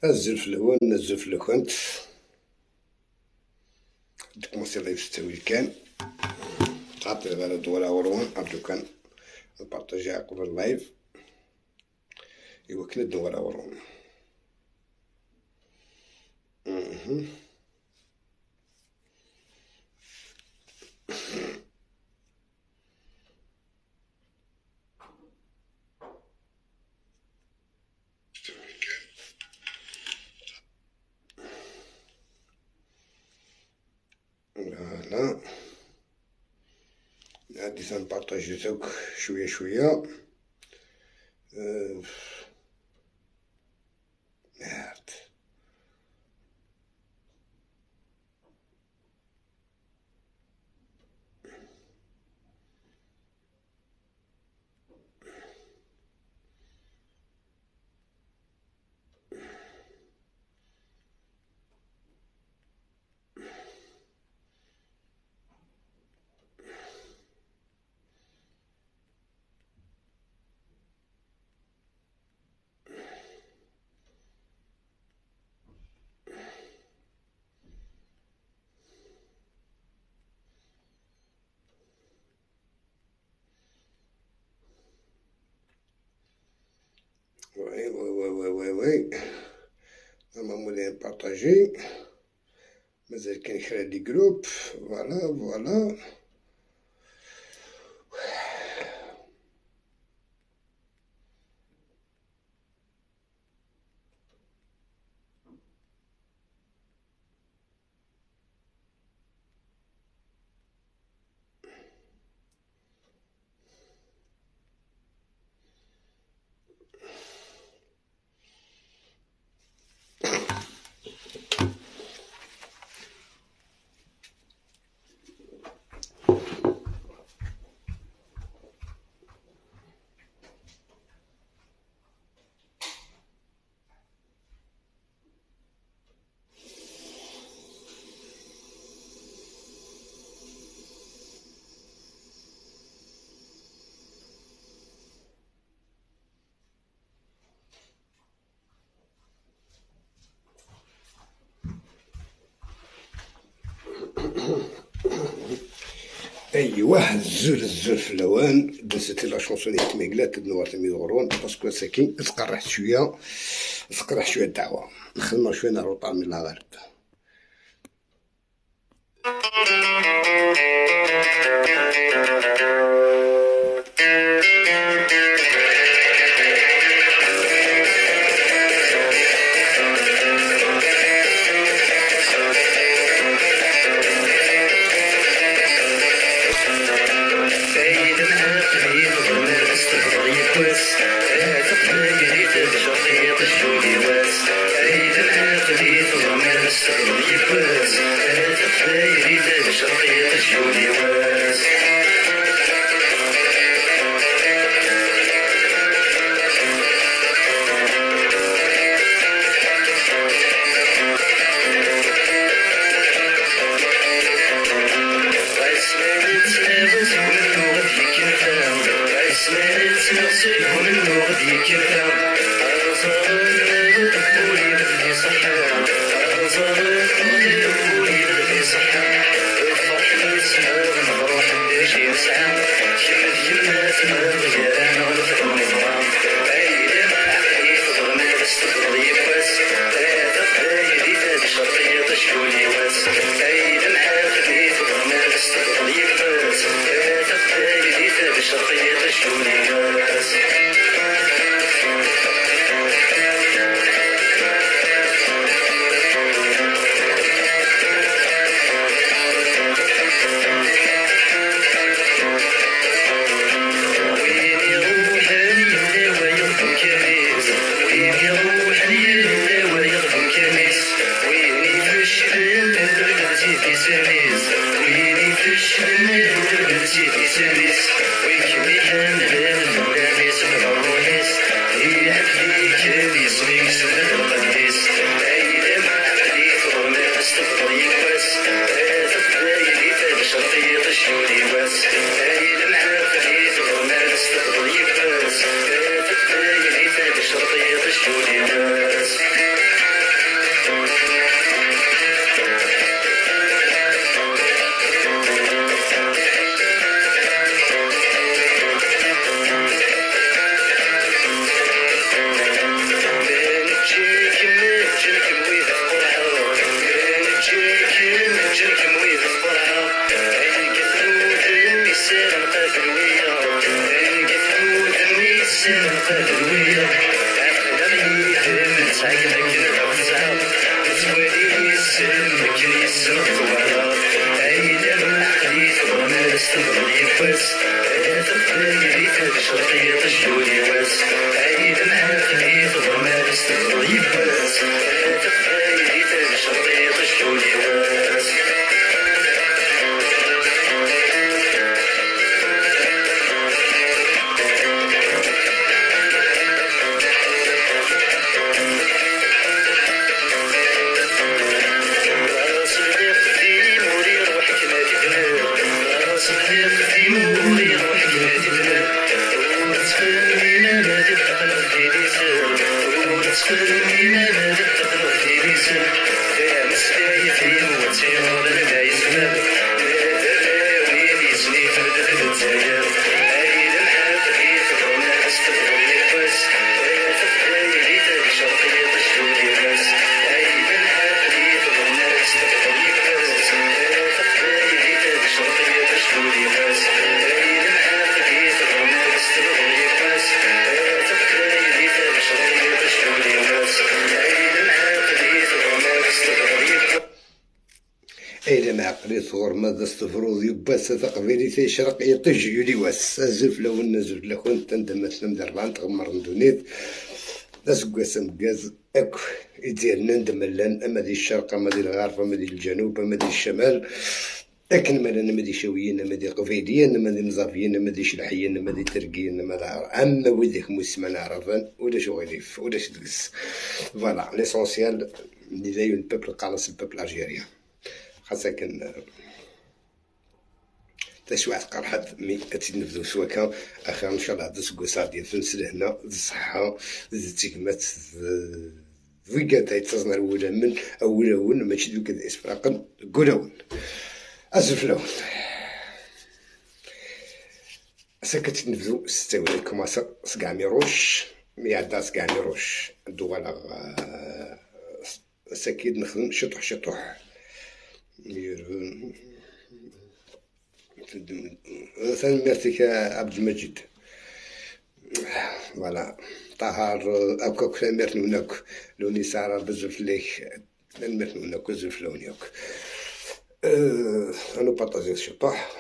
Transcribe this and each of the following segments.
الزلف الأول الزلف لوكانت تكونسي live ستاوي كان تعطي غير دورا وروان عبدو كان نبارطاجي قبل ال live إوا كنا دورا وروان. voilà نعدي تنبارطاجي توك شوية شوية. merde oui oui oui oui oui oui normalement لي partager مازال كاين خلال les groupes. voilà voilà ايوا الزول الزول في اللوان دازت la chanson تميقلات نوار تميغورون parce que ساكن تقرح شوية تقرح شوية الدعوة نخدمو شوية نروطا من الغرب. إلى ما عقلي ثور ماذا استفروض يباس تقبيلي تيشرق يطج يولي واس أزف لو نزف لكون تندم تلم دربان تغمر ندونيت أسقاس مكاز أك يدير نندم لان أما دي الشرق أما دي الغرب أما دي الجنوب أما دي الشمال لكن ما أما دي شاويين أما دي قبيليين أما دي مزافيين أما دي شلحيين أما دي تركيين أما دا أما ويديك مسلمان عرفان ولا شو غريف ولا شدقس voilà l'essentiel اللي دايو ال peuple قالص ال peuple algérien خاصة كان تسوعت قرحت mais تنفذو سوا كان اخيرا ان شاء الله هذا السكوسار ديال فنس لهنا الصحة التكمات ويكاد يتصنع الأولى من أولاون ماشي دوك إسفراقن قولاون أزف لون ساكت تنفذو ستة ولا كوماسا سكاع ميروش ميعدا سكاع ميروش دوغالا ساكيد نخدم شطح شطح ثاني عبد المجيد voilà طهر أكاك ثاني هناك لوني سارة بزاف ليك ثاني هناك بزاف لونيك أنا بارطاجي شطح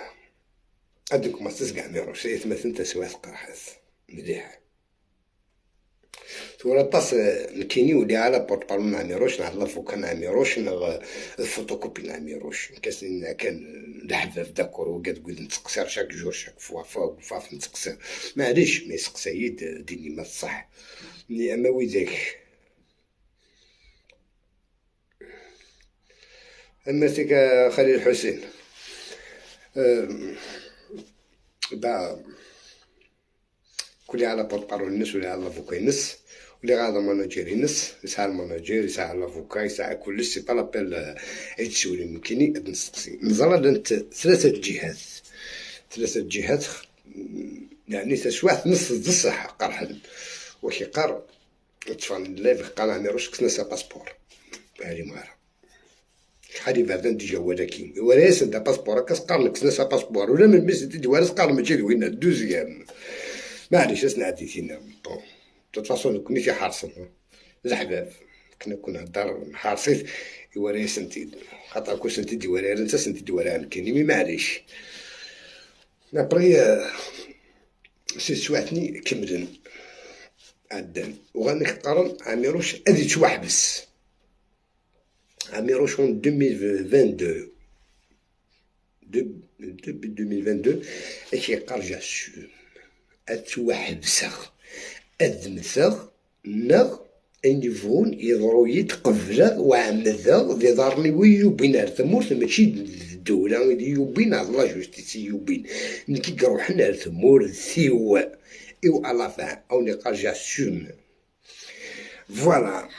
عندكم ما تسقع ميروش مثلا تسوى قرحات مليح ثورة طاس الكيني ولي على بورت بارول نع ميروش نع لافوكا نع ميروش نع الفوتوكوبي نع ميروش كاس كان الحباب d'accord وقاد تقول نتقصر chaque jour chaque fois fois fois نتقصر معليش ما يسقسيد ديني ما صح mais اما ويداك اما تيك خليل الحسين با كلي على porte-parole الناس ولا على l'avocat الناس ولي غادا manager ينس يسعى ال manager يسعى l'avocat يسعى كلش c'est pas la peine يتسولي ممكن نسقسي نزرا انت ثلاثة جهات ثلاثة جهات يعني تسواح نص الصحة قرحا وكي قار تفان لايف قال عميروش كسنا sa passeport هادي مارا شحال يبعد déjà ولكن ولا يسد passeport كاس قار كسنا sa passeport ولا من ميس تدي ولا قار ماشي وين deuxième معليش اسنا عديتينا bon toute façon كوني في حارسن الحباب كنا كنا الدار حارسيت يوري سنتي خاطر كل سنتي دي ولا انت سنتي دي ولا كاين mais معليش après سي سواتني كملن عدان وغادي نقارن عميروش ادي تواحبس عميروش 2022 2022 اش يقرجع اتوحبسغ ادمثغ نغ اين يفون يضرو يتقبلغ وعمذغ دي دارني ويوبين ار ثمورت ماشي الدولة اللي يوبين على la justice يوبين نكي كروحنا ار ثمور ثيو إو à la fin او نقال j'assume voilà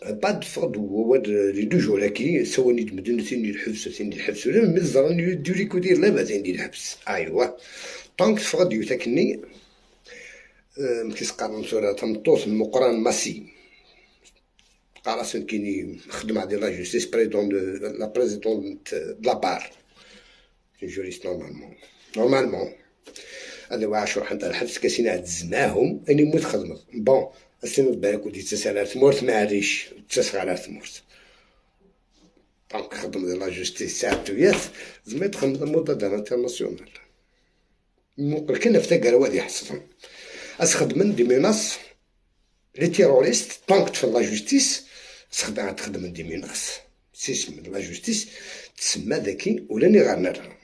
بعد فقد هو les deux jours لكن سواني تمدن ثيني الحبس ثيني الحبس ولا مزران يدير كودير لا ثيني الحبس ايوا طونك فقد يتكني مكيسقارن سورة تمطوس المقران ماسي قراسن كيني خدم على la justice président la présidente la barre juriste normalement normalement هذا هو عاشور حنطال الحبس كاسين عاد زماهم اني موت خدمت bon السنة بالك ودي تسال تمورت معليش تسغ على تمورت donc خدم la justice ساعتو ياث زعما تخدم mot d'ordre international ممكن كنا في تاكر وادي يحصلهم اسخدمن des menaces les terroristes tant que تفضل la justice تخدم des menaces سيسم la justice تسمى ذكي ولا ني غير نرى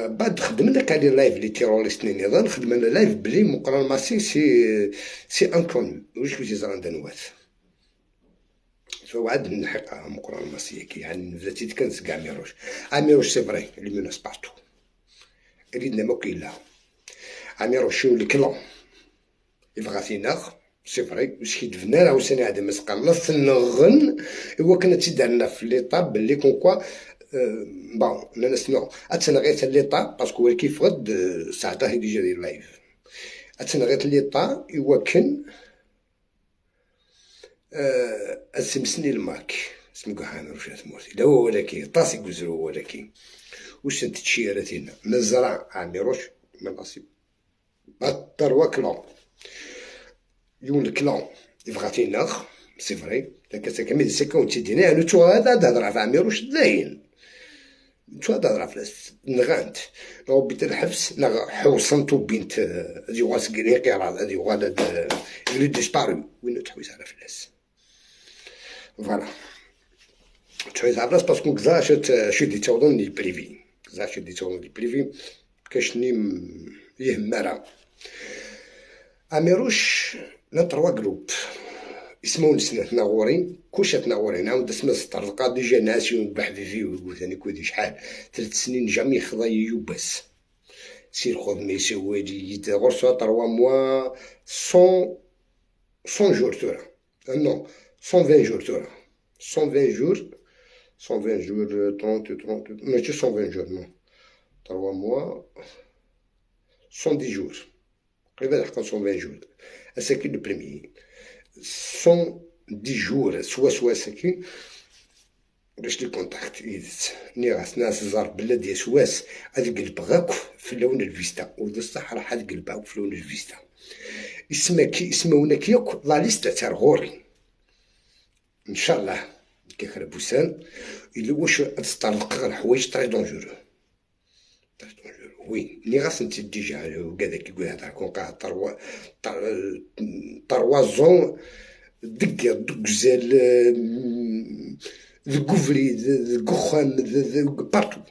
بعد خدمنا كاع les lives les terroristes نظام خدمنا live بلي مقران ماسي c'est inconnu واش كنتي زران دنوات سو عاد نحق مقران ماسي كي يعني نبدا كنس كاع ميروش عميروش c'est vrai les menaces partout ريدنا ما كاين لا عميروش شنو ال clan يبغى فينا c'est vrai واش كيدفنا راه وساني عاد مسقلص نغن هو كنا تيدارنا في l'état بلي comme quoi bon انا نسمعو اتنغيت l'état parce que هو كيف غد ساعتها هي déjà ديال live اتنغيت l'état ايوا كان اسمسني الماك اسمو حامر واش تموت لا هو ولكن طاسي كزرو ولكن واش تشيرتينا نزرع عميروش من نصيب trois clans يون ال clan يبغى تيناخ c'est vrai لكن كمي سكون تيدينا يعني تو هذا تهضر في عميروش داين تو هذا فلاس نغانت لو بيت الحبس نغ حوصنتو بنت هذي غاس قريقي راه هذي غالا il a disparu وين تحويس على فلاس voilà تحويس على فلاس parce que كزا شو دي تاوضن les privés كزا شو دي تاوضن les privés كاش ني يهمرا اميروش لا trois groupes اسمو نسنة تناغورين كلشي تناغورين عاود اسم سترقا déjà ناس بحبيبي ويقول ثاني كودي شحال 3 سنين jamais خضا يوبس سير خذ ميسي ويدي غرسو 3 mois 100 jours تورا non 120 jours تورا 120 jours 120 jours 30 30 ماشي 120 jours non 3 mois 110 jours قريبا لحق 120 jours اساكي le premier 110 jours سوا سوا ساكن باش les contacts يدت ني غاس ناس زار بلاد سواس هاد قلب غاك في لون الفيستا وذا الصح راح هاد قلب في لون الفيستا اسمك كي اسمونا كيوك la liste تاع غوري ان شاء الله كيخرب بوسان الا واش تطرق الحوايج très dangereux très dangereux oui ني غاس انت déjà وكذا كيقول هذا كون قاع 3 ans دق دق زال ذ كوفري ذ كوخام partout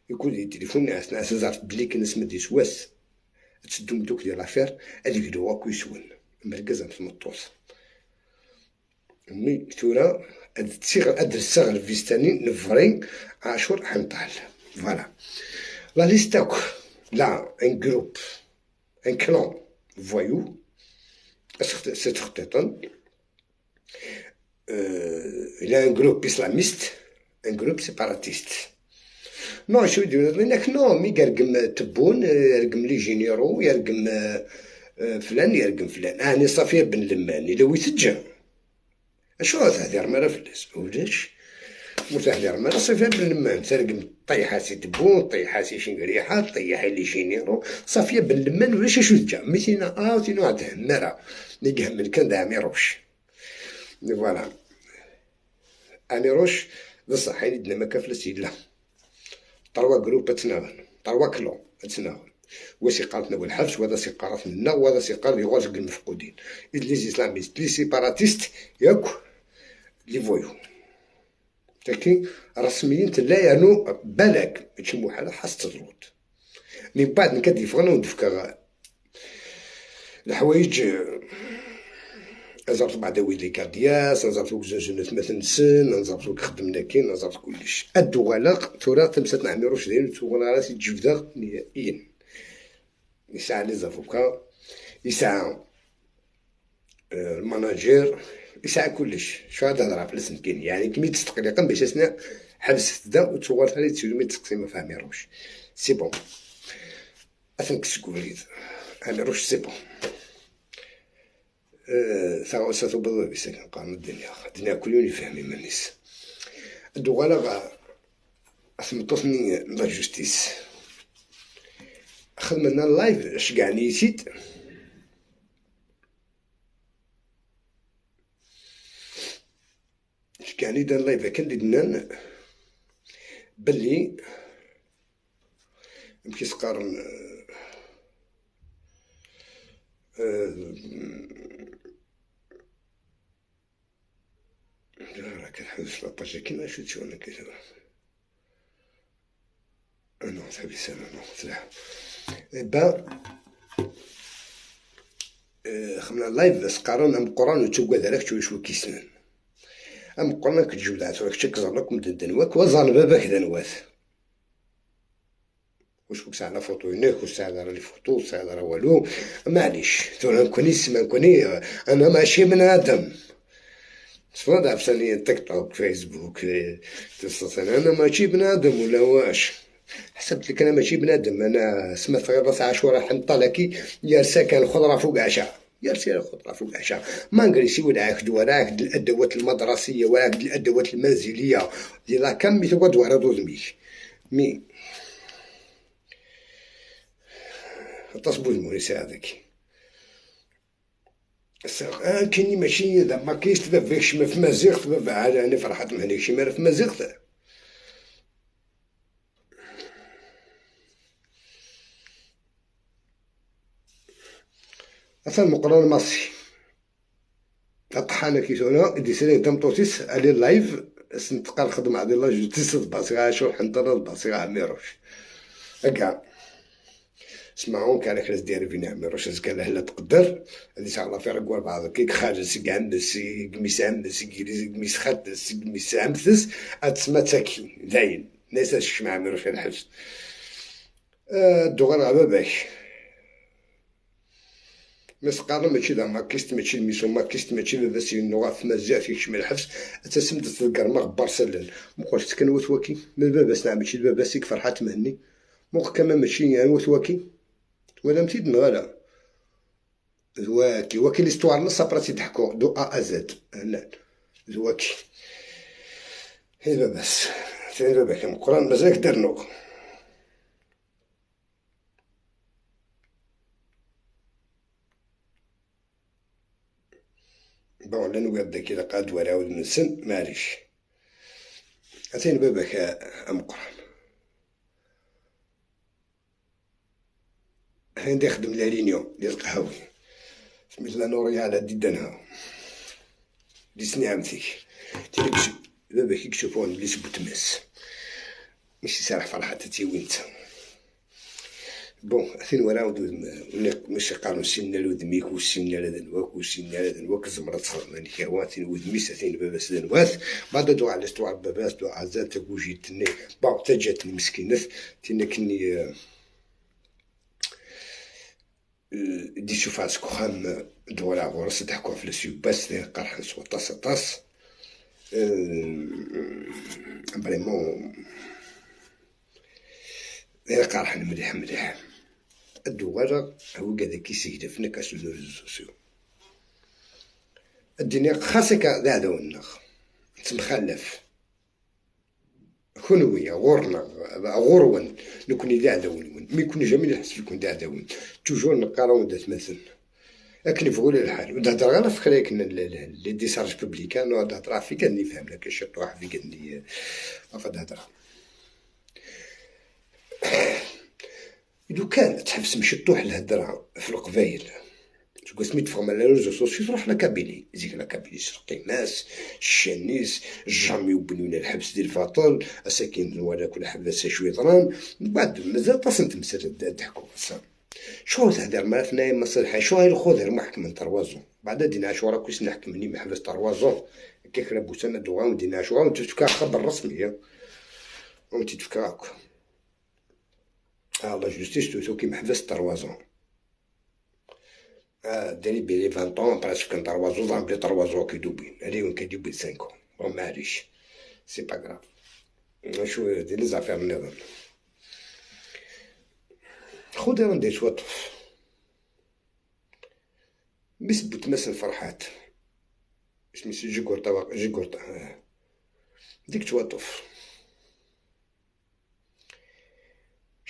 يكون لي تليفون ناس ناس زعرف بلي كنس مدي سواس تسدو دوك ديال l'affaire هذيك دوا كيسون مركز تمطوس mais تورا اد ادرسغ الفيستاني نفري عاشور حنطال voilà la liste là un groupe un clan voyou ستخطيطن il y a un groupe islamiste un groupe séparatiste non شو يديروا لك non mais يرقم تبون يرقم les généraux يرقم فلان يرقم فلان اني صافية بن لماني لو يتجا شو تهدر مرة فلاس ولاش وتهدر مرة صافية بن لمان ترقم طيحة سي تبون طيحة سي شنقريحة طيحة les généraux صافية بن لمان ولاش شو تجا ميتينا تينو عاد مرة نيقهم كان دا عميروش voilà عميروش بصح عندنا ما كافلس لا trois groupes تناغن trois clans تناغن واش قالتنا والحبس وهذا سيقارات منا وهذا سيقار يغازق المفقودين les islamistes les séparatistes ياك les voyous لكن رسميا لا يعني بالك ماشي محالة حاس تزرود من بعد نكاد يفغنا وندفكا الحوايج زرت بعد ويلي كاردياس زرت وكزاج مثلا سن زرت خدمنا كاين زرت كلش ادو غلق تورا تمسات نعميروش داير تورا راسي تجبدا نهائيا يسعى les avocats يسعى ال manager يسعى كلش شو هذا هضره في الاسم كاين يعني كمي تستقلقا باش اسنا حبس دا وتصور ثاني تسولي ما تسقسي ما فاهميروش c'est bon اثنك كوليد عميروش c'est bon ثا بيسك قام الدنيا الدنيا كل يوم يفهم الناس دوغالا ثمطوثني la justice خدمنا ال live شقعني يسيد شقعني دان live كان دنا بلي يمكن قارن راه كنحوس la page كيما شو تشوف انا كيف non صاحبي سنة non سلاح با خمنا live سقارن ام قران وتوكا دارك شوي شوي كيسنن ام قران كتجبد عتورك تكزر لكم دنواك وزان باباك دنوات واش بك ساعة فوتو هناك وساعة راه les photos ساعة راه والو معليش تورا نكوني سما نكوني انا ماشي من ادم سوا عرفتني تيك توك فيسبوك تصل انا ماشي بنادم ولا واش حسبت لك انا ماشي بنادم انا سمعت غير راس عاشوره حنطلكي يا كان خضرة فوق عشاء يا خضرة فوق عشاء مانغريسي ولا عقد ولا عقد الادوات المدرسية ولا عقد الادوات المنزلية ديال كم تقعد ورا دوز ميك مي تصبوز موريس هذاك كايني ماشي زعما كاينش تبا فيك في مازيغ تبا على انا فرحات مهنيك شي مال في مازيغ اصلا مقران ماسي الطحانه كيسونا دي سيرين تمطوسيس على اللايف سنتقال الخدمة ديال لا جوستيس باسي عاشور حنطر باسي عميروش هكا سمعون كان خلاص ديال فينا عميروش قال له لا تقدر هذه ساعة لا فير كوار بعض كيك خارج سي سي كميس عم سي كميس خد سي كميس عمثس اتسمى تاكي داين ناس الشمع عميروش الحبس الدوغر على باباك مسقارن ماشي زعما كيست ماشي الميسو ما كيست ماشي باباس ينوغ في مزيان في شمال الحبس تسمد تذكر ما غبار سلل مقولش تكن وثواكي من باباس نعم ماشي باباسيك فرحات مهني موق كما ماشي يعني وثواكي ولا متيد نغالا ذواكي واكي ليستوار نص براسي تحكو دو ا ازد لا ذواكي هي باباس ثاني باباك مقران مازالك درنوك bon لا نوير داك إلا قاد ولا عاود من سن معليش عطيني باباك أم قران عندي يخدم la réunion ديال القهاوي سميت لا نوريا على ديدانها دي سني عمتك باباك يكشفون اللي سبوت ماس ماشي سارح فرحة تي وينت bon اثين ورا ماشي قالوا سينا لودميك وسينا لذنواك وسينا لذنواك زمرة تخدمني كواتين ودميس اثين باباس ذنواث بعد دو على استوى باباس دو عزات تكوجيتني bon تجاتني مسكينة تينا كني دي شوف عسكو خام دورا غورس تحكوا في السيوباس قرح سوا طاس طاس vraiment قرح مليح مليح الدوارة هو قاعد كيسيدف نكاس les réseaux sociaux الدنيا خاصك ذا ونخ تمخلف كونوية غورنا غورون نكون ذا داون mais يكون جميل يحس يكون ذا داون toujours نقراو تمثل لكن فغول الحال وتهضر غير في خليك les décharges publiques انا تهضر في كان نفهم لك شي طواح في كان تهضر لو كان تحبس مشي طوح الهضرة في القبايل تقول سميت فهم على réseaux sociaux تروح la Kabylie زيك la Kabylie سرقي ناس الشانيس jamais وبنونا الحبس ديال الفاطل اساكن ولا كل حبس شوية طران من بعد مازال تصنت مسألة تحكو شو تهدر ما فنايا مصلحة شو هاي الخضر محكم من تروازون بعد دينا عاشورا كويس نحكم مني محبس تروازون كيك لابوسنا دوغان دينا عاشورا وتفكا خبر رسمي وانت تفكاك la justice تو كي محبس تروازون داري بلي 20 طون presque كان trois ans ضرب لي trois ans كي دوبين هادي وين كيدوبين 5 bon معليش c'est pas grave شو دير les affaires النظام خذ رندي توطف بس بتمثل فرحات سميتو جيكورتا جيكورتا ديك توطف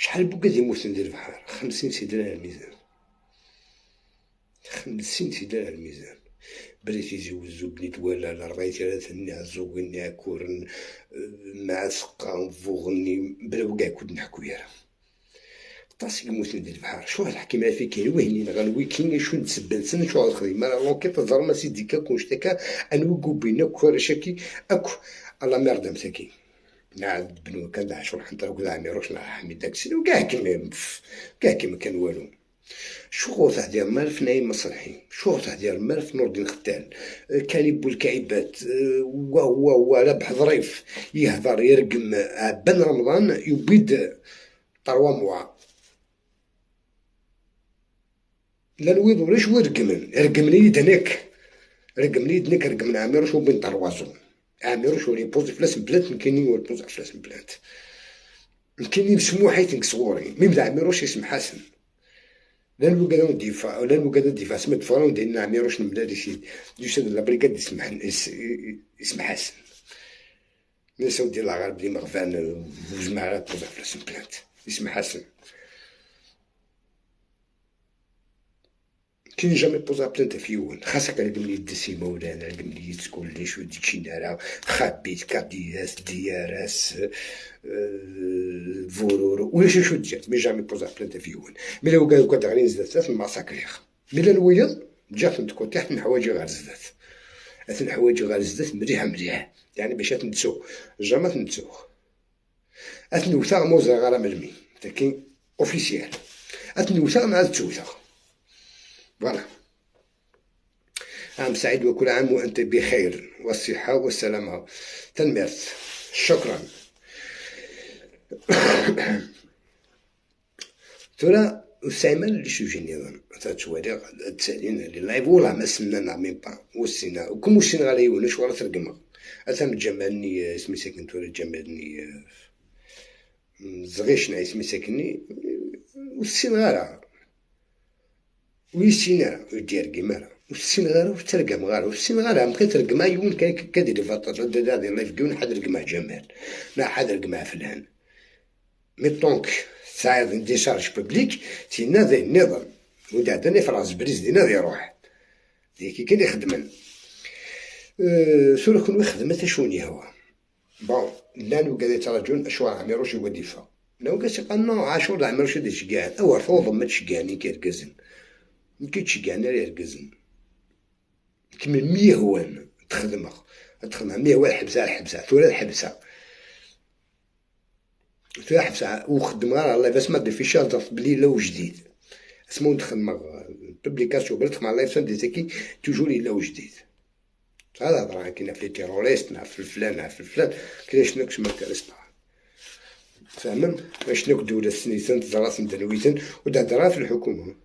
شحال بوكا يموتن ديال البحر 50 سيدرا على الميزان، 50 سيدرا على الميزان. بريتي يزوزو بنيت ولا الربعي ثلاثة عزوغني عكورن مع سقا فوغني بلا كاع كنت نحكو يارا طاسي يموتن ديال البحر. شو هاد الحكي ما في كاين وهني غنوي كاين شو نتسبن سن شو غنخدم راه لونكيت زعما سيدي كا كونشتكا انوي كوبينا كورشاكي اكو على ميردا مساكين. نعاد بنو كان عاشور حنت كذا عميروش مع حميد داكشي وكاع كيما كاع كيما كان والو. شو تاع ديال مالف نايم مصلحي، شو تاع ديال مالف نور الدين ختال، كان يبو الكعيبات وا وا وا ربح ظريف يهضر يرقم عبان رمضان يبيد 3 موا لا نويض ولاش ورقمن رقمني دنك رقمني دنك رقمن عميروش وبين طروازو عميروش ولي بوز فلاس بلانت مكاينين ولا بوز فلاس بلانت مكاينين مسموحي تنكسوري ميم دا عميروش اسم حسن لا نوكا ديفا لا نوكا ديفا سمت فرون ديال عميروش نملا سيد يوسف لا بريكاد يسمح اسم حسن ناس ديال الغرب ديال مغفان وجماعة بوز فلاس بلانت اسم حسن كاين جامي بوزا بلانت في يون خاصك على قملي الدسيمة ولا على قملي كلش وديك شي نارا خابيت كادياس دياراس فورور ولا شي شو ديال مي جامي بوزا بلانت في يون مي لو كان كنت غادي نزلت ثلاث الماساكريخ مي لا نويض جات نتكوتي حتى نحوايج غير زدات الحوايج غير زدات مليح مليح يعني باش تنتسو جامي تنتسو اتنوثا موزا غير ملمي تاكي اوفيسيال اتنوثا مع تسوثا. فوالا. عام سعيد وكل عام وأنت بخير والصحة والسلامة. تنمرت. شكرا. ترى استعمال لي سوجي نظام تتوالي تسالين لي لايف ولا ما سمنا ميم با وسينا وكم وسينا غالي ونش ولا ترقمة أثم جمالني اسمي ساكن تورا جمالني زغيشنا اسمي ساكني وسينا غارة ويسينا ودير كيما والسين غير وترقم غير والسين غير ممكن ترقم يون كدير فاطر هذه لايف كون حد رقمه جمال لا حد رقمه فلان مي طونك ساعد ديشارج بوبليك تينا ذي النظام ودي عندنا فراس بريز دينا ذي يروح ذي كي كان يخدمن سورة كون يخدم شوني هو بون لا نو قال يتراجون اشو عميروش هو ديفا لو قال قال نو عاشور عميروش دي شكاع او فوضى ما تشكاني كيركزن كي تشكاني يركزن كمل مية هوان تخدمها تخدمها مية هو الحبسة الحبسة ثورة الحبسة ثورة الحبسة وخدم غير الله باش ما دير في شهر بلي لا جديد اسمو نخدم بوبليكاسيون بلا تخدم على لايف دي تاكي توجور الا جديد هذا هضره كاين في لي تيروريست في الفلان في الفلان كاين شنو كش ما تيريست فاهم شنو دولة سنيتن تزراس مدنويتن ودهضرها في الحكومة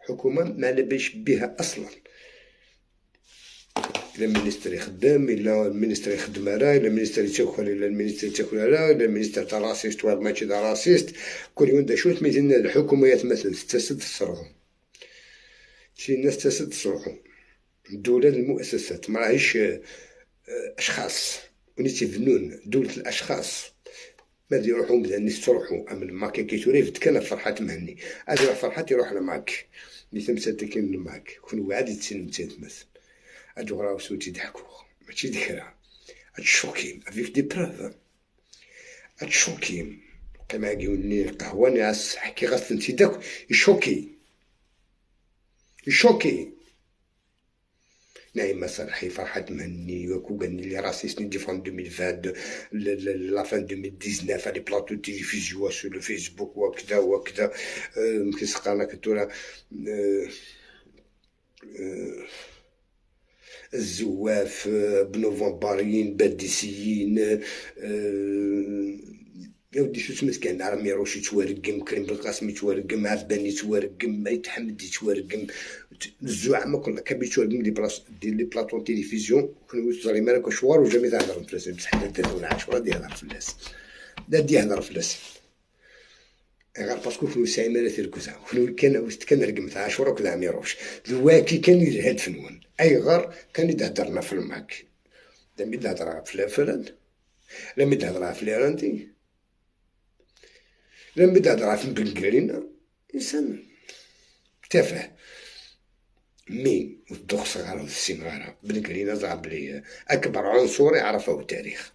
الحكومة ما لباش بها اصلا إلا المينستر يخدم إلا المينستر يخدم راه إلا المينستر يتاكل إلا المينستر يتاكل راه إلا المينستر تاع راسيست ولا ماشي تاع راسيست كل يوم دا شوت ميزين الحكومة يتمثل تسد تصرحو شي الناس تسد تصرحو الدولة المؤسسات ما راهيش أشخاص ونيتي فنون دولة الأشخاص ما يروحو بدا الناس تروحو أما الماكي كيتوري كان فرحات مهني هذا يروح فرحات يروح لماك اللي تمثل كاين الماك كون وعاد يتسلم تمثل هادو راه سو تيضحكو ماشي ذكرى هادشوكيم افيك دي بروف هادشوكيم كما كيقولني القهوة ناس حكي غاس داك يشوكي يشوكي نعيمة صالحي فرحات مهني وكو قالني لي راسيست ديفون 2020 لا فان 2019 على بلاطو تيليفزيون سو لو فيسبوك وكذا وكذا كيسقانا كتورا الزواف بنوفمبريين باديسيين يا ودي شو سميت كان عميروش يتوارقم كريم بالقاسم يتوارقم عباني يتوارقم يتحمد يتوارقم الزعماء كلها كان يتوارقم دي بلاص دي لي بلاطو تيليفزيون كانوا يتزري مالك شوار وجامي تهضر في الفلاس بصح حتى تدور عاشورا دي يهضر في الفلاس لا دي يهضر في الفلاس غير باسكو كانوا سايمة تركزها كانوا كان كان رقمت عاشورا وكذا عميروش الواكي كان يلهد فنون اي غر كان يدهدرنا في الماك لم يدهدر في الفلان لم يدهدر في الارانتي لما بدا هضر في بنكرينا انسان تافه مي والدوخ صغار والسين غارة بنكرينا زعما بلي اكبر عنصري عرفه التاريخ.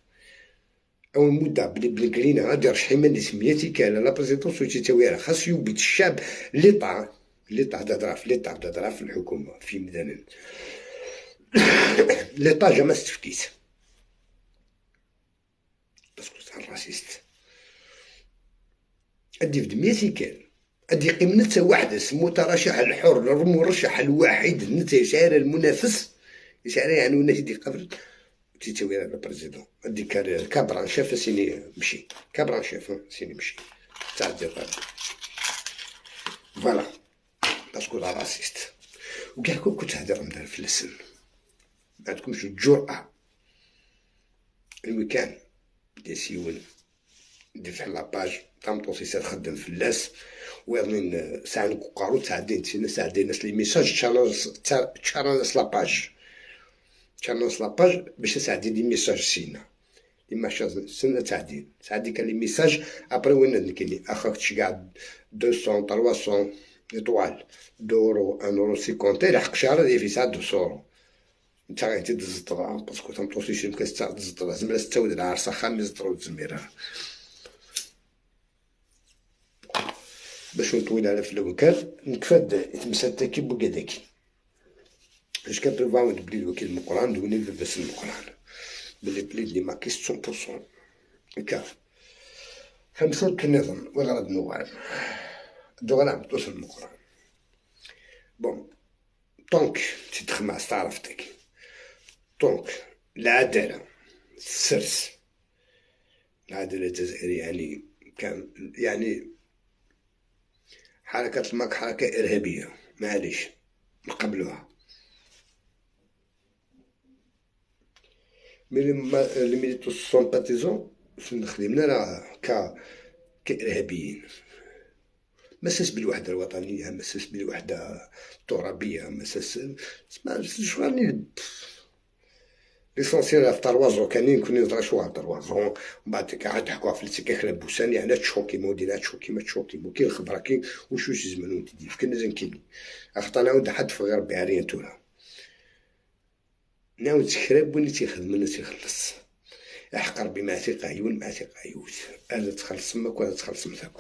اول مدة بلي بنكرينا غادي يرشح من سميتي كان la présidence وتيتاوي خاص يوبيت الشعب l'État l'État تهضر في l'État تهضر في الحكومة في مدن l'État jamais استفكيت parce que تاع raciste ادي في دميتي كان ادي قيم نتا واحد سمو ترشح الحر المرشح الوحيد نتا يشعر المنافس يشعر يعني الناس دي قبل تيتاوي على président ادي كابران شاف سيني مشي كابران شاف سيني مشي تاع ديال voilà parce que la raciste وكاع كنت تهدر مدار في السن ما عندكمش الجرأة المكان دي سيون دي في la page تامطوسي تخدم في اللاس ويظنين ساعة نقارو تعدين تسينا ساعدين ناس les messages تشارنس la page تشارنس la page باش تساعدين les messages سينا les messages سنة تعدين تعدي كان les messages après وين كاين اخاك تشكاع 200 300 étoiles 2 اورو 1 اورو 50 لحق شهر دي في ساعة 200 اورو انت غادي تدزطرا parce que تمطوسي شي مكاس تاع تزطرا زعما ستة العرسه خمس زطرو تزميره باش نطويل على في الوكال نكفاد تمسات تاكي بوكاداكي اش كان بلي الوكيل المقران دوني بس المقران بلي بلي لي ماكيس 100% كا خمسة النظام وغرض نوال دوغرام توصل المقران bon donc تتخمع تعرفتك donc العدالة السرس العدالة الجزائرية يعني كان يعني حركة الماك حركة إرهابية معليش نقبلوها mais les militants sympathisants خدمنا راه كإرهابيين مساس بالوحدة الوطنية مساس بالوحدة الترابية مساس شغل l'essentiel في trois ans كانين كنا نضرا شوا trois ans ومن بعد كاع تحكوا في السكاك لابوسان يعني تشوكي مودينا تشوكي ما تشوكي مو كي الخبرة كي وشو زمان وانت ديف كنا زنكيني اخطا نعاود حد في غير بعرين تولا نعاود تخرب وين تيخدم وين تيخلص احق ربي ما ثقة عيون ما ثقة عيوت انا تخلص مك ولا تخلص مثاك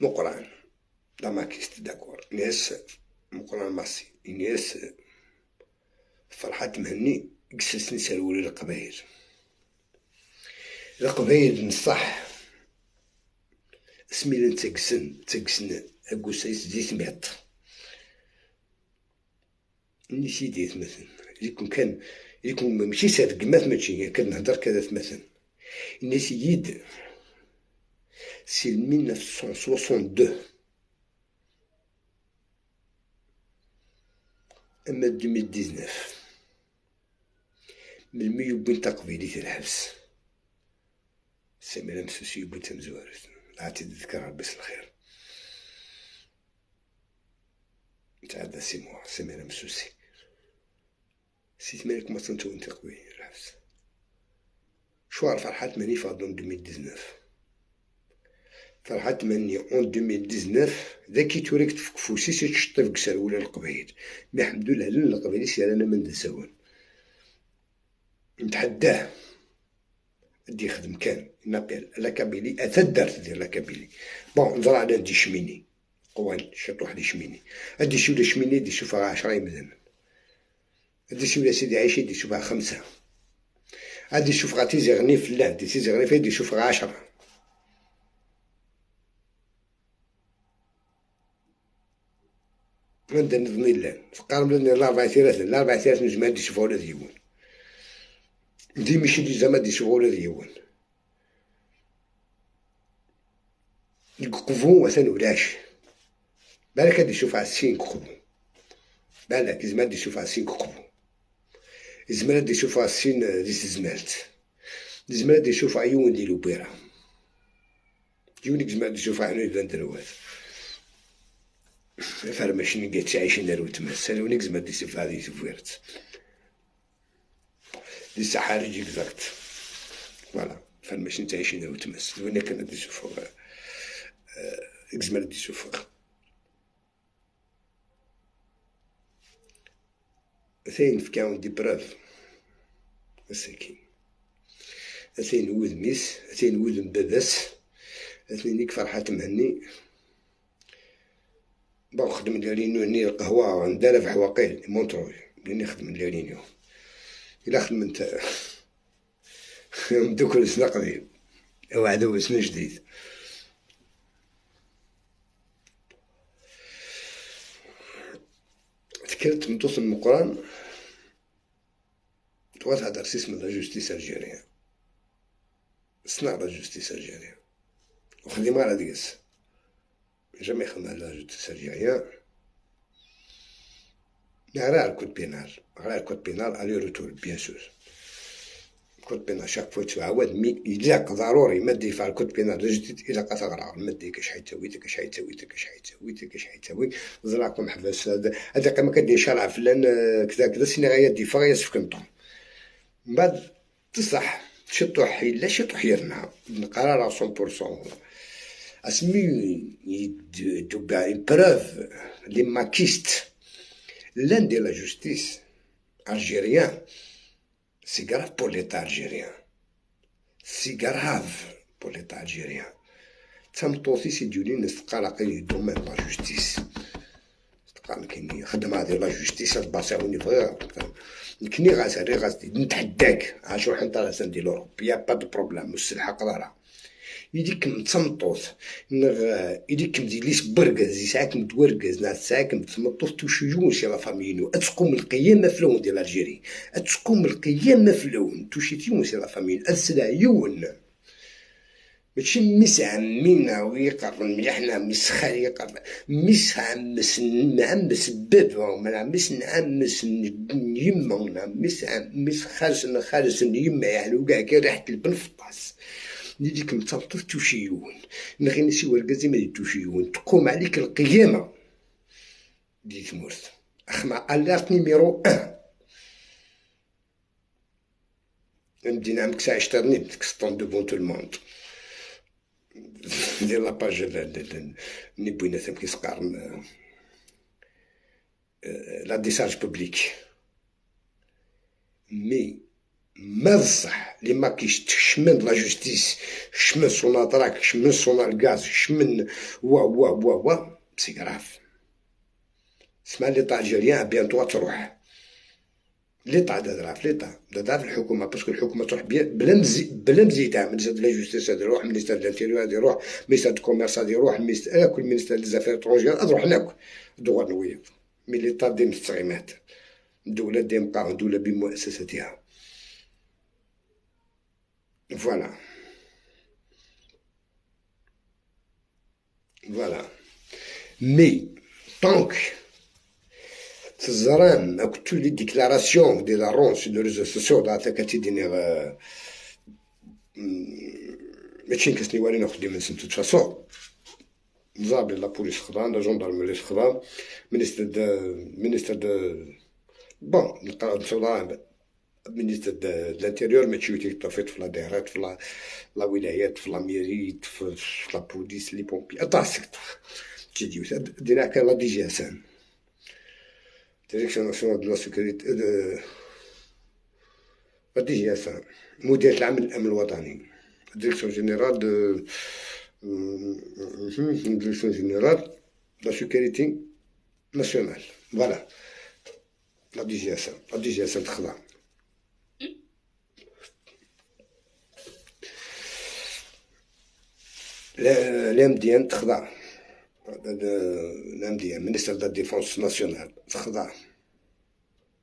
مقران لا ماكيست d'accord ناس مقران ماسي ناس فرحات مهني قسسني سالولي القبايل القبايل نصح اسمي لن تقسن تقسن اكوسايس زيت ميط ني سيدي مثلا يكون كان يكون ماشي ساد قمات ماشي كنهضر كذا مثلا الناس يد c'est 1962 اما 2019 من ميو بين تقبيلي الحبس سميرة مسوسي بنت مزوارت عاتي تذكر ربي الخير تعدى 6 mois سميرة مسوسي سيت مالك ما تنتو انت قوي الحبس شوار فرحات ماني فاضون 2019 فرحات ماني en 2019 ذاكي توريك تفكفوسي سي تشطيف كسر ولا القبايل mais الحمد لله لن القبايل سير انا من دساون نتحداه دي يخدم كان نابيل la Kabylie اتدرت ديال la Kabylie bon نزرع على دي شميني قوان شط واحد شميني ادي شي ولا شميني دي شوفها 10 مليون ادي شي ولا سيدي عيشي دي شوفها 5 ادي شوف غا تيزي غني فلان دي تيزي غني دي شوف غا 10 عندنا نظني لا قارب لنا الأربع ثلاث الأربع ثلاث نجمع دي شوفها ولا ديون دي ماشي دي زعما دي شوفها ولا ديون القفو مثلا ولاش بالك غادي يشوف على السين قفو بالك زعما غادي يشوف على السين قفو زعما غادي يشوف على السين دي زمالت زعما غادي يشوف عيون ديالو بيرة يونيك زعما غادي يشوف عيون يبان دروات فرماشين قاعد تعيشين دارو تما سالونيك زعما دي يشوف هذه تفويرت دي سحارج اكزاكت. فوالا فالماشين تعيشين وتمس وين كان دي سوفوغ اكزمال دي سوفوغ ثين فكاون دي بروف الساكين اثين ود ميس اثين ود مباباس اثنين فرحات مهني bon خدم les réunions ني القهوة نديرها في حواقيل مونتروي لاني خدم les réunions إلا خدمت دوك سنة قديم وعدو سنة جديد. تكلت من توصل المقران توا تهدر سيسم la justice algérienne صنع la justice algérienne وخدم على ديس jamais خدم على la justice algérienne. نقرا ال code pénal، نقرا ال code pénal aller-retour bien sûr code pénal chaque fois تعاود mais إلا ضروري ما دير ال code pénal الجديد إلا تغرا ما دير كاش حيتاوي كاش حيتاوي كاش حيتاوي كاش حيتاوي زراكم حبس هذا كما كدير شرع فلان كذا كذا سيني غاية ديفا يسفك نطون من بعد تصح شي طوح لا شي طوح يرنا نقرا 100% اسمي يدوبا une preuve les makistes l'un de la justice algérienne. C'est grave pour l'État algérien. C'est grave pour l'État algérien. تمطوطي سي ديولي نستقال domaine la justice. تقال كاين خدمة هذه la justice تباصيوني فغير كني غاس غاس نتحداك عاش روح انت راه ديال l'Europe y a pas de problème والسلحة قدرها يديك متمطوط يديك مديليس بركز يسعاك متوركز ناس ساعك متمطوط توشيون سي la famille نو تقوم القيامة في لون ديال l'Algérie تقوم القيامة في لون توشيتيون c'est la famille السلا يون ماشي ميس عمينا ويقرن مليحنا ميس خالي يقرن ميس عمس نعمس بابا نعمس نعمس يما نعمس عمس خالص خالص يما يعني وكاع كي ريحة البن في الطاس نديك متبطل توشيون نغي نسي ورقازي ما توشيون تقوم عليك القيامة دي تمورت أخما alerte numéro 1 مدينة عمك ساعة اشترني تكسطون devant tout le monde ديال la page ني بوينا ثم كيسقارن la décharge publique mais ما بصح لي ما كيشتش la justice شمن سوناتراك شمن سونالغاز شمن وا وا وا وا c'est grave. سمع l'État algérien bientôt تروح l'État دراف l'État دراف الحكومة parce que الحكومة تروح بلا مزيده ministère la justice هذا يروح ministère l'Intérieur هذا يروح ministère du commerce هذا يروح ministère كل ministère les affaires étrangères تروح هناك دوار نويض mais l'État ديم التغيمات الدولة ديم قاع دولة بمؤسساتها. Voilà. Voilà. Mais, tant que تزران toutes les déclarations de la ronde sur les réseaux sociaux كتديني ماشي كاسني والي ناخد من سن toute façon نزابي la police خدام la gendarmerie خدام ministre de bon نقرا ministre de l'Intérieur ماشي يتوفيت في la دايرات في la ولايات في la mairie في la police les pompiers اطاسك تيديو دينا كان la DGSN direction nationale de la sécurité la DGSN مديرية العام للامن الوطني direction générale de direction générale la sécurité nationale voilà la DGSN la DGSN تخضع l'MDN تخضع l'MDN ministère de défense nationale تخضع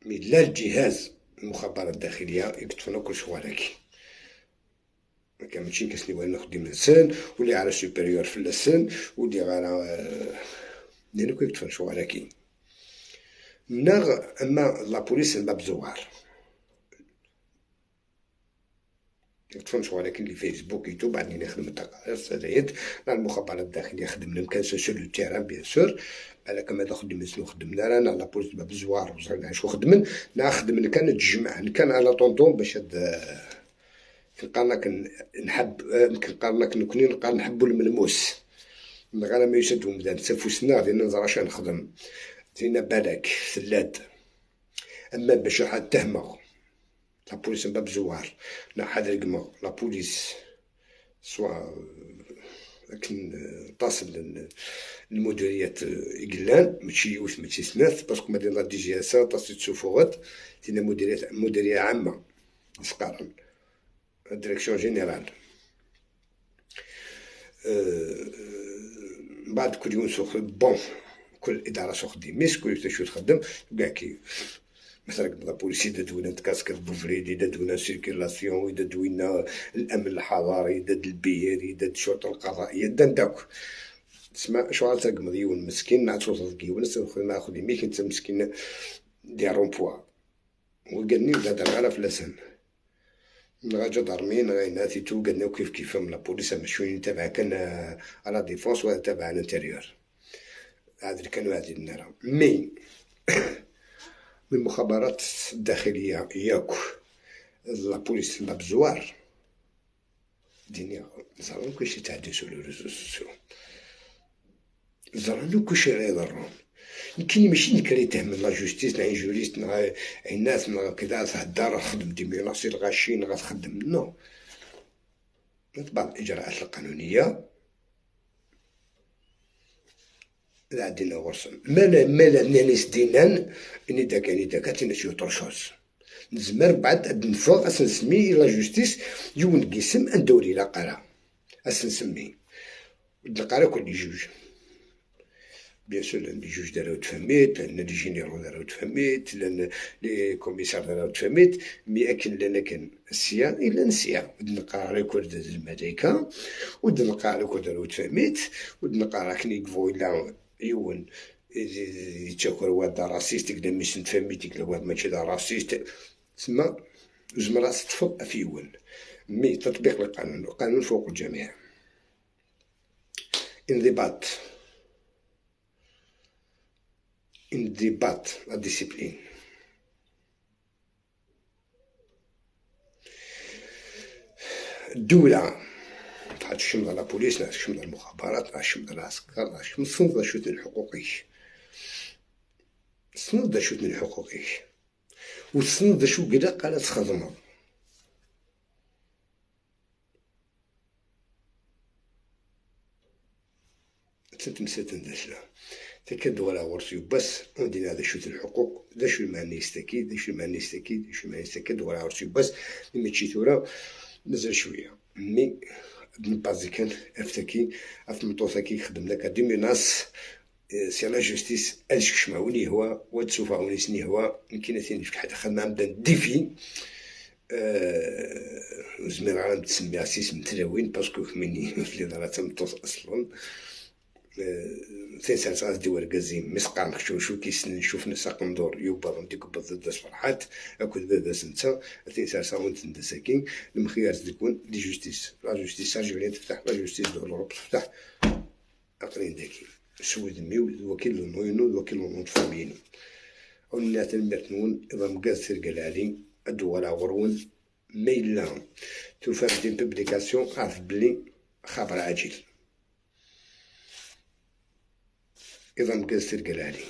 mais لا الجهاز المخابرات الداخلية يكتفونا كل شوارك ما كان ماشي كاسني والو ناخد من السن واللي على supérieur في السن واللي على لأنو كيكتفون شواركي نغ اما la police الباب زوار تفهمش، ولكن les Facebook et tout بعدين نخدم التقارير ساليت مع المخابرات الداخلية، خدمنا كان sur le terrain bien sûr، على كما خدمنا شنو خدمنا رانا la police باب الزوار وزرنا شو خدمنا، نخدم كان نتجمع كان على طونطون باش هاد كنقارنا نحب كنقارنا كنكوني نقار نحبو الملموس غير ما يشدو مدان تسفوسنا غادي ننظر اش نخدم تينا بالك سلاد. اما باش واحد تهمه la police باب زوار لا حد رقمه la police سوا لكن تصل المديرية إقلان ماشي يوث ماشي سناث parce que مدينة DGSN تصل تسوفوغت تينا مديرية عامة سقارن direction générale. بعد كل يوم سوق bon كل إدارة سوق ديميس كل شو تخدم كاع كي مثلا la police إذا دوينا تكاسكت بوفريد، إذا دوينا circulation، إذا دوينا الأمن الحضاري، إذا البيير، إذا الشرطة القضائية، إذا داك تسمع شو عاد تقمض يون مسكين مع توصل كيون ناخذ ميك انت مسكين ديال rond-point وقالني ولا غير في لسان غا دارمين غيناتي تو قالنا كيف كيف la police ماشي تابع كان على défense ولا تابع l'intérieur هذا اللي كانوا هذه النار mais من المخابرات الداخلية ياك la police باب الزوار دينيا زعما كلشي تعدي sur les réseaux sociaux زعما كلشي راه يضرهم. يمكن ماشي نكري تهم la justice لا juriste لا الناس كذا تهدر خدم des menaces الغاشين غتخدم non بعض الإجراءات القانونية لا عندنا غرسن مالا نانيس دينان اني داك اني داك تينا شي autre chose نزمر بعد نفوق اسنسمي la justice يون قسم اندوري لا قرا اسنسمي القرا كل juges bien sûr les juges دارو تفهميت لان les généraux دارو تفهميت لان les commissaires دارو تفهميت mais اكن لان كان السيا الا نسيا نقرا كل الملائكة ودنقرا كل دارو تفهميت ودنقرا كني كفو الا يون يتشكر واد raciste كدا مش تفهميت كدا واد ماشي raciste تسمى زمرا تفض في يون mais تطبيق القانون القانون فوق الجميع انضباط انضباط la discipline. الدولة تشمل la police تشمل المخابرات تشمل العسكر تشمل صنف شوت الحقوقي صنف شوت الحقوقي وصنف شو كدا قالت تخدمو تنتمسات ندشلا تكد ولا غرسي بس عندنا هذا شوت الحقوق ذا شو المعني يستكي ذا شو المعني يستكي ذا شو المعني يستكي ولا غرسي بس ملي تشي ثورة مازال شوية مي بازي كان افتكي افمطوثاكي خدمنا كدي ميناس سي لا جوستيس اش هو وتسوفا سني هو يمكن ثاني في حتى خدمة نبدا ديفي زمير عالم تسمي سيس متلاوين باسكو كميني في الإدارة تمطوس أصلا تنسى غادي ديوار كازيم مسقام شو كيسن نشوف نساق ندور يوبر نديك ضد فرحات اكل بابا سنتا تنسى ساون تندساكين المخيار تكون les justices la justice algérienne تفتح la justice de l'Europe تفتح اقرين داكي سويد ميو وكيل نوينو وكيل نون فامينو قلنا تنمرتنون اذا مقاز سيرقال علي الدول غرون ميلا توفى des publications عرف بلي خبر عاجل إذا مقاس تلقى علي.